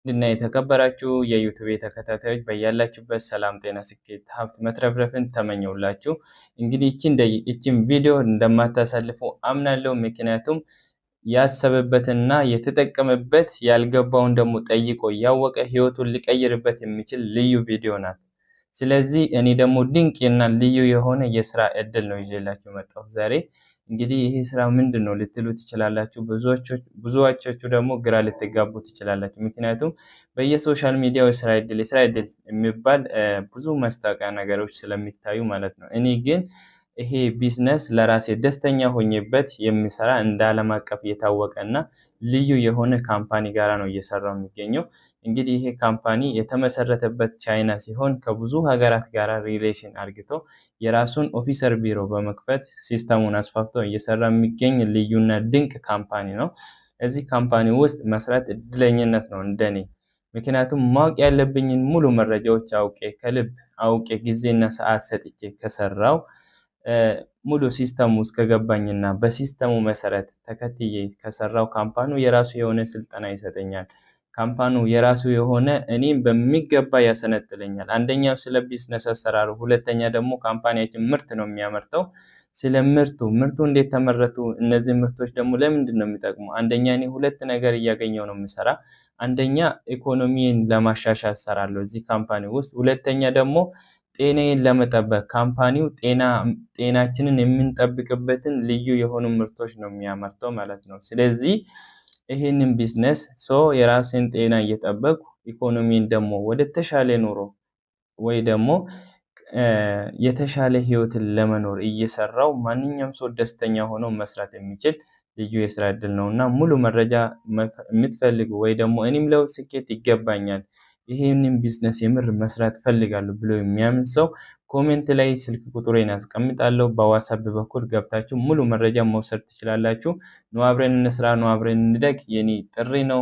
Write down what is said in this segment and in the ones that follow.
ውድና የተከበራችሁ የ YouTube ተከታታዮች፣ በያላችሁበት ሰላም፣ ጤና፣ ስኬት፣ ሀብት መትረፍረፍን ተመኘውላችሁ። እንግዲህ ይችን ቪዲዮ እንደማታሳልፉ አምናለሁ። ምክንያቱም ያሰበበትና የተጠቀመበት፣ ያልገባውን ደግሞ ጠይቆ ያወቀ ህይወቱን ሊቀይርበት የሚችል ልዩ ቪዲዮ ናት። ስለዚህ እኔ ደግሞ ድንቅና ልዩ የሆነ የስራ እድል ነው ይዤላችሁ መጣሁ ዛሬ። እንግዲህ ይሄ ስራ ምንድን ነው ልትሉ ትችላላችሁ። ብዙዎቻችሁ ደግሞ ግራ ልትጋቡ ትችላላችሁ። ምክንያቱም በየ social media ው የስራ እድል፣ የስራ እድል የሚባል ብዙ ማስታወቂያ ነገሮች ስለሚታዩ ማለት ነው። እኔ ግን ይሄ ቢዝነስ ለራሴ ደስተኛ ሆኜበት የሚሰራ፣ እንደ ዓለም አቀፍ የታወቀ እና ልዩ የሆነ company ጋራ ነው እየሰራው የሚገኘው። እንግዲህ ይሄ company የተመሰረተበት ቻይና ሲሆን ከብዙ ሀገራት ጋራ relation አርግቶ የራሱን officer ቢሮ በመክፈት system ኡን አስፋፍቶ እየሰራ የሚገኝ ልዩና ድንቅ company ነው። እዚህ company ውስጥ መስራት እድለኝነት ነው እንደኔ። ምክንያቱም ማወቅ ያለብኝን ሙሉ መረጃዎች አውቄ፣ ከልብ አውቄ፣ ጊዜና ሰዓት ሰጥቼ ከሰራው፣ ሙሉ system ኡ እስከገባኝና በ system ኡ መሰረት ተከትዬ ከሰራው company ው የራሱ የሆነ ስልጠና ይሰጠኛል። Company ው የራሱ የሆነ እኔም በሚገባ ያሰለጥነኛል። አንደኛው ስለ ቢዝነስ አሰራሩ፣ ሁለተኛ ደግሞ company ያችን ምርት ነው የሚያመርተው። ስለ ምርቱ፣ ምርቱ እንዴት ተመረቱ፣ እነዚህ ምርቶች ደግሞ ለምንድን ነው የሚጠቅሙ? አንደኛ እኔ ሁለት ነገር እያገኘው ነው የምሰራ። አንደኛ ኢኮኖሚን ለማሻሻል ሰራለሁ እዚህ company ውስጥ። ሁለተኛ ደግሞ ጤናዬን ለመጠበቅ company ው ጤናችንን የምንጠብቅበትን ልዩ የሆኑ ምርቶች ነው የሚያመርተው ማለት ነው። ስለዚህ ይህንን ቢዝነስ so የራሴን ጤና እየጠበቅኩ ኢኮኖሚን ደግሞ ወደ ተሻለ ኑሮ ወይ ደግሞ የተሻለ ህይወትን ለመኖር እየሰራው ማንኛውም ሰው ደስተኛ ሆኖ መስራት የሚችል ልዩ የስራ እድል ነው። እና ሙሉ መረጃ የምትፈልጉ ወይ ደግሞ እኔም ለውጥ ስኬት ይገባኛል፣ ይህንን ቢዝነስ የምር መስራት ፈልጋለሁ ብሎ የሚያምን ሰው comment ላይ ስልክ ቁጥሬን አስቀምጣለሁ። በ WhatsApp በኩል ገብታችሁ ሙሉ መረጃ መውሰድ ትችላላችሁ። ኑ አብረን እንስራ፣ ኑ አብረን እንደግ የኔ ጥሪ ነው።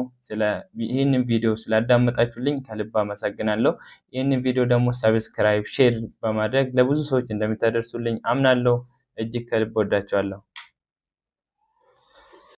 ይህንን ቪዲዮ ስላዳመጣችሁልኝ ከልብ አመሰግናለሁ። ይህንን ቪዲዮ ደግሞ subscribe፣ share በማድረግ ለብዙ ሰዎች እንደምታደርሱልኝ አምናለሁ። እጅግ ከልብ ወዳችኋለሁ።